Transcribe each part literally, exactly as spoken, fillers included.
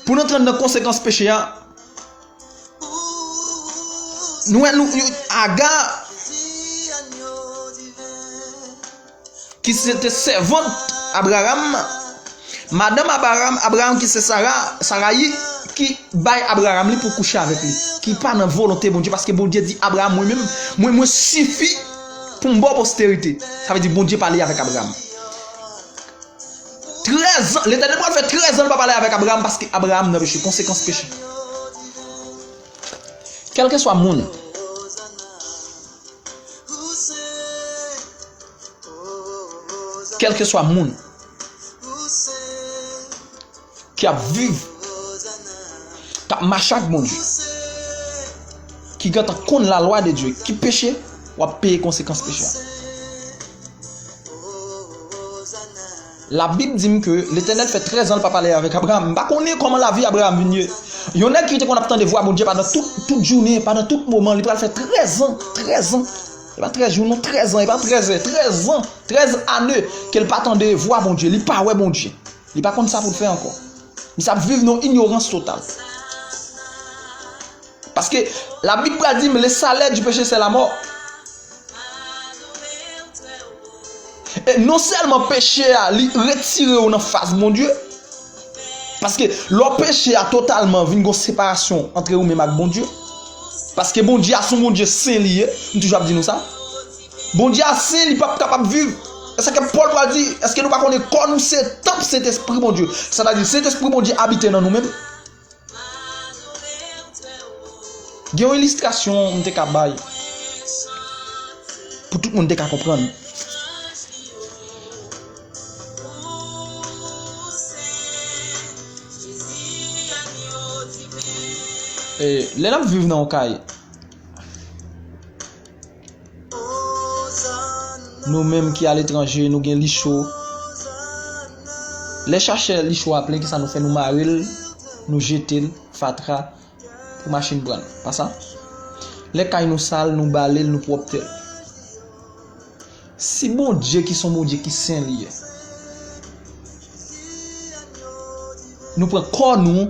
Pou n antre nan konsekans peche a, nou wè nou, nou, Aga, ki se te sèvant Abraram, madanm Abraram, Abraram ki se Sara, Sarayi, ki bay Abraram li pou kouche avèk li, ki pa nan volonte Bondye, paske Bondye di Abraram, mwen menm, mwen, mwen sifi pou m ba w posterite. Sa vle di Bondye pale avèk Abraram. Trèz an, Letènèl pral fè trèz an l pa pale avèk Abraram paske Abraram nan peche, konsekans peche. Kèlkeswa moun, kèlkeswa moun ki ap viv, k ap mache ak Bondye, ki gentan konn lalwa de Dye, ki peche, w ap peye konsekans peche a. Labib di m ke Letènèl fè trèz an l pa pale avèk Abraram. M pa konnen kòman lavi Abraram vin ye. Yon nèg ki te konn ap tande vwa Bondye pandan tout, tout jounen, pandan tout moman, li pral fè trèz an, trèz an. E pa trèz jou non, trèz an, e pa trèz è, trèz an, trèz ane ke l pa tande vwa Bondye, li pa wè Bondye. Li pa konn sa pou l fè ankò. Misye ap viv nan inyorans total. Paske Labib pral di m, le salaire du péché, c'est la mort. E non sèlman peche a, li retire w nan fas Bondye, paske lè w peche a totalman, vin gon separasyon antre ou menm ak Bondye. Paske Bondye a se yon Bondye sen li ye, m toujou ap di nou sa. Bondye a sen, li p ap kapab viv. E sa ke Pòl pral di, èske nou pa konnen kò nou se tanp Sentespri Bondye? Sètadi, Sentespri Bondye abite nan nou menm. Gen yon ilistrasyon m te ka bay pou tout moun te ka konprann. E, lè n ap viv nan yon kay, nou menm ki aletranje, nou gen li cho. Lè chachè li cho a plen, kisa nou fè? Nou mare l, nou jete l, fatra, pou machin pran l. Pa sa? Lè kay nou sal, nou bale l, nou pwòpte l. Si Bondye ki se yon Bondye ki sen li ye, nou pran kò nou,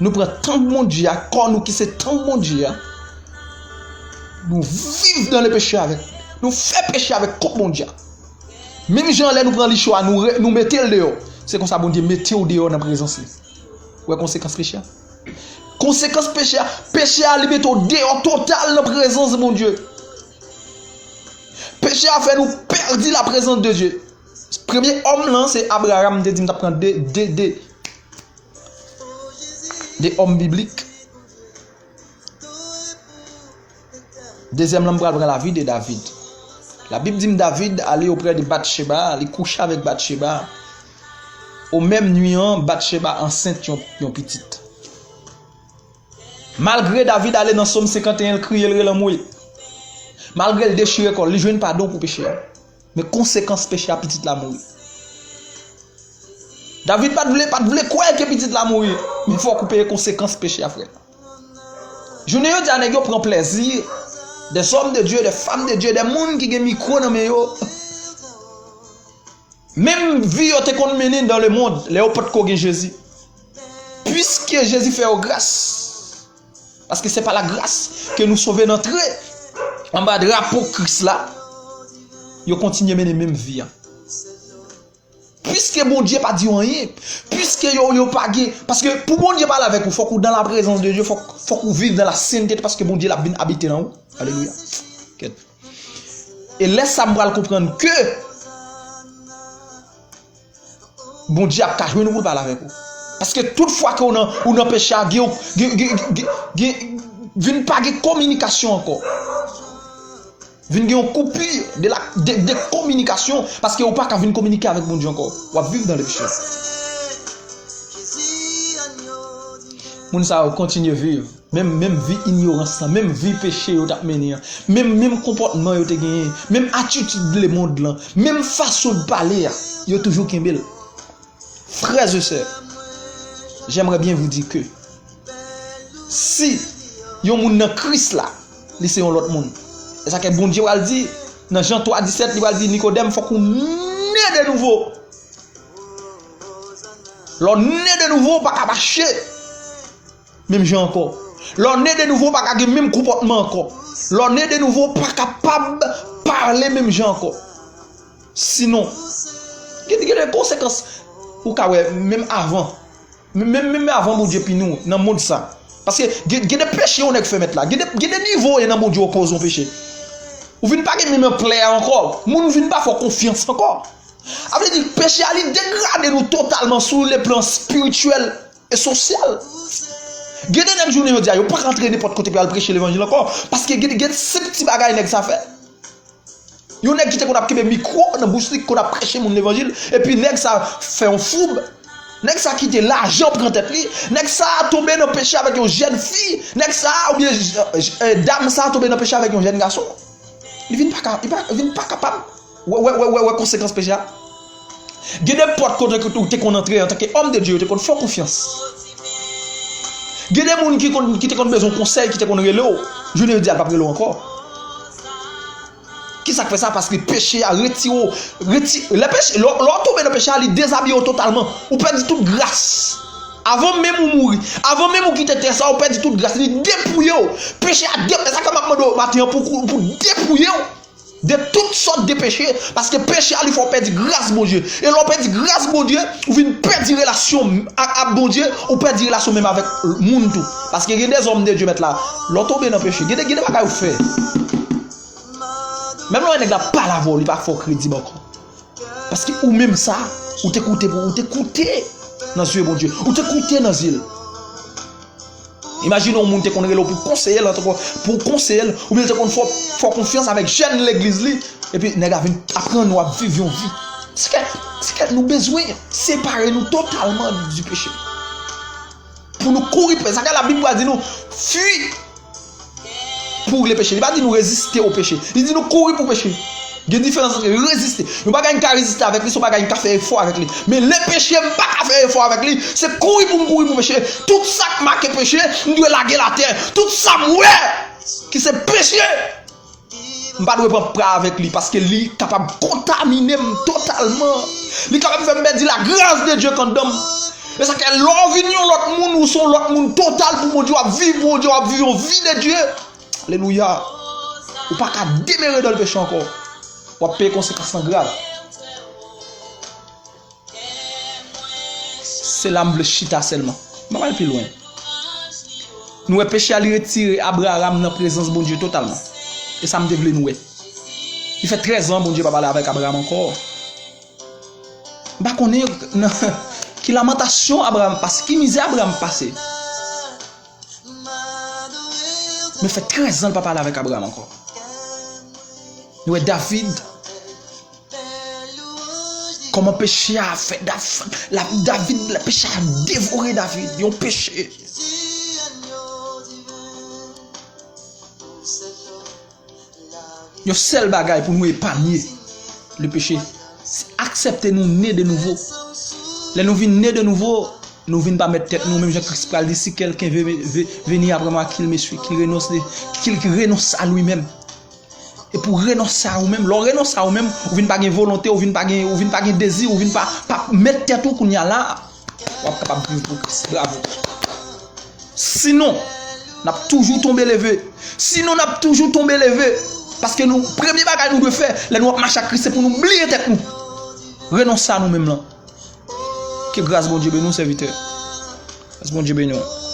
nou pran tanp Bondye a, kò nou ki se tanp Bondye a, nou viv nan le peche avèk, nou fè peche avèk kont Bondye a. Menm jan lè nou pran li cho a, nou, re- nou mete l deyò. Se konsa Bondye mete w deyò nan prezans li. Ou wè konsekans peche a? Konsekans peche a, peche a li mete w deyò total nan prezans Bondye. Peche a fè nou pèdi la prezans de Dye. Premye òm lan se Abraram, m te di m t ap pran de, de, de, de òm biblik. Dezyèm lan, m pral pran lavi de David. Labib di m David ale oprè de Batcheba, li kouche avèk Batcheba. O menm nwi an, Batcheba ansent yon, yon pitit. Malgre David ale nan Sòm senkanteyen, l kriye, l rele anmwe. Malgre l dechire kò l, li jwenn padon pou peche a. Men konsekans peche a, pitit la mouri. David pa t vle, pa t vle kwè ke pitit la mouri. Men fòk ou peye konsekans peche a, frè. Jounen jodi a, nèg yo pran plèzi. Des hommes de Dieu, des femmes de Dieu, des moun ki gen mikwo nan men yo. Menm vi yo te konn mennen dans le monde, lè yo potko gen Jezi. Puiske Jezi fè yo gras, paske se pa la grâce que nous sauvés n antre anba drapo Kris la, yo kontinye mennen menm vi a. Piske Bondye pa di yo anyen, piske yo, yo pa gen, paske pou Bondye pale avèk ou, fòk ou dans la présence de Dieu, fòk, fòk ou viv dans la sainteté, paske Bondye l ap vin abite nan ou. Alelouya. Kèt. E lè sa m pral konprann ke Bondye ap ka jwenn ou pou l pale avèk ou. Paske tout fwa ke ou nan, ou nan peche a, gen, gen, gen, gen, gen, vin pa gen kominikasyon ankò. Vin gen yon koupi de la, de, de kominikasyon, paske ou pa ka vin kominike avèk Bondye ankò. W ap viv dans le péché. Moun sa yo kontinye viv. Menm, menm vi inyorans lan, menm vi peche yo t ap mennen an, menm, menm konpòtman yo te genyen, menm atitid lemonn lan, menm fason de pale a, yo toujou kenbe l. Frères et sœurs, j'aimerais bien vous dire que si yon moun nan Kris la, li se yon lòt moun. E sa ke Bondye pral di nan Jan twa disèt, li pral di Nikodèm, fòk ou ne de nouvo. Lè w ne de nouvo, w pa ka mache menm jan ankò. Lè w ne de nouvo, w pa ka gen menm konpòtman ankò. Lè w ne de nouvo, w pa kapab pale menm jan ankò. Sinon, gen, gen de konsekans ou ka wè menm avan. Menm, menm, menm avan Bondye pini w nan mond sa. Paske gen, gen de peche yon nèg fè mèt la. Gen de, gen de nivo w ye nan Bondye w koz yon peche. Ou vin pa gen menm anplè a ankò. Moun vin pa fè w konfyans ankò. Sa vle di, peche a li degrade nou totalman sou le plan espirityèl e sosyal. Gen de nèg jounen jodi a, yo pa ka antre nenpòt kote pou y al preche levanjil ankò. Paske gen, gen senp ti bagay nèg sa fè. Yon nèg ki te konn ap kenbe mikwo nan bouch li, ki konn ap preche moun levanjil, epi nèg sa fè yon foub. Nèg sa kite lajan pran tèt li. Nèg sa tonbe nan peche avèk yon jèn fi. Nèg sa, oubyen, eh, eh, dam sa tonbe nan peche avèk yon jèn gason. Li vin pa ka, li pa, vin pa kapab wè, wè, wè, wè, wè konsekans peche a. Gen de pòt kote ke ou te konn antre antanke òm de Dye, yo te konn fè w konfyans. Gen de moun ki konn, ki te konn bezwen konsèy, ki te konn rele w. Jounen jodi a, l p ap rele w ankò. Ki sa k fè sa? Paske peche a retire w. Reti-, lè peche, lè, lè w tonbe nan peche a, li dezabiye w totalman. Ou pèdi tout gras. Avan menm ou mouri, avan menm ou kite tè sa, ou pèdi tout gras. Li depouye w. Peche a dep-, e sa k fè m ap mande w maten an pou, pou depouye w de tout sòt de peche. Paske peche a, li fè w pèdi gras Bondye. E lè w pèdi gras Bondye, ou vin pèdi relasyon ak, ak Bondye, ou pèdi relasyon menm avèk moun tou. Paske gen de zòm de Dye mèt la, lè w tonbe nan peche, gen de, gen de bagay ou fè. Menm lè yon nèg la pale avè w, li pa fè w kredib ankò. Paske ou menm sa, ou te koute pou, ou te koute nan zye Bondye. Ou te koute nan zye l. Imajine yon moun te konn rele w pou konseye l, antanke pou konseye l, oubyen l te konn fè, fè w konfyans avèk jèn legliz li, epi nèg la vin aprann ou ap viv yon vi. Se ke, se ke nou bezwen separe nou totalman di peche. Pou nou kouri, sa ke Labib pral di nou, fui pour le péché. Li pa di nou reziste o peche. Li di nou kouri pou peche. Gen diferans ant reziste. Yon bagay m ka reziste avèk li, se yon bagay m ka fè efò avèk li. Men le péché, m pa ka fè efò avèk li. Se kouri pou m kouri pou peche. Tout sa k make peche, m dwe lage l atè. Tout sa m wè ki se peche, m pa dwe pran pa avèk li, paske li kapab kontamine m totalman. Li kapab fè m pèdi la grâce de Dieu k anndan m. E sa k fè lè w vin yon lòt moun, ou se yon lòt moun total pou Bondye, w ap viv Bondye, w ap viv yon vi de Dye. Alelouya. Ou pa ka demere dan le peche ankò. W ap peye konsekans lan grav. Se la m vle chita sèlman. M pa pral pi lwen. Nou wè peche a li retire Abraram nan prezans Bondye totalman. E sa m te vle nou wè. Li fè trèz an Bondye pa pale avèk Abraram ankò. M pa konnen nan ki lamantasyon Abraram pase, ki mizè Abraram pase. Men fè trèz an l pa pale avèk Abraram ankò. Nou wè David. Kòman peche a fè Dav-, la, David, la, peche a devore David. Yon peche. Yon sèl bagay pou nou epanye le peche, se aksepte nou ne de nouvo. Lè nou vin ne de nouvo, nou vin pa mèt tèt nou, menm jan Kris pral di, si quelqu'un veut, veut venir après moi, qu'il me suive, qu'il renonce, qu'il renonce à lui-même. E pou renonse a ou menm, lè w renonse a ou menm, ou vin pa gen volonte, ou vin pa gen, ou vin pa gen dezi, ou vin pa, pa mèt tèt ou kounye a la, w ap kapab viv pou Kris. Bravo. Sinon, n ap toujou tonbe leve. Sinon, n ap toujou tonbe leve. Paske nou, premye bagay nou dwe fè, lè nou ap mache ak Kris, se pou nou bliye tèt nou. Renonse a nou menm lan. Ke gras Bondye beni w, sèvitè. Gras Bondye beni w.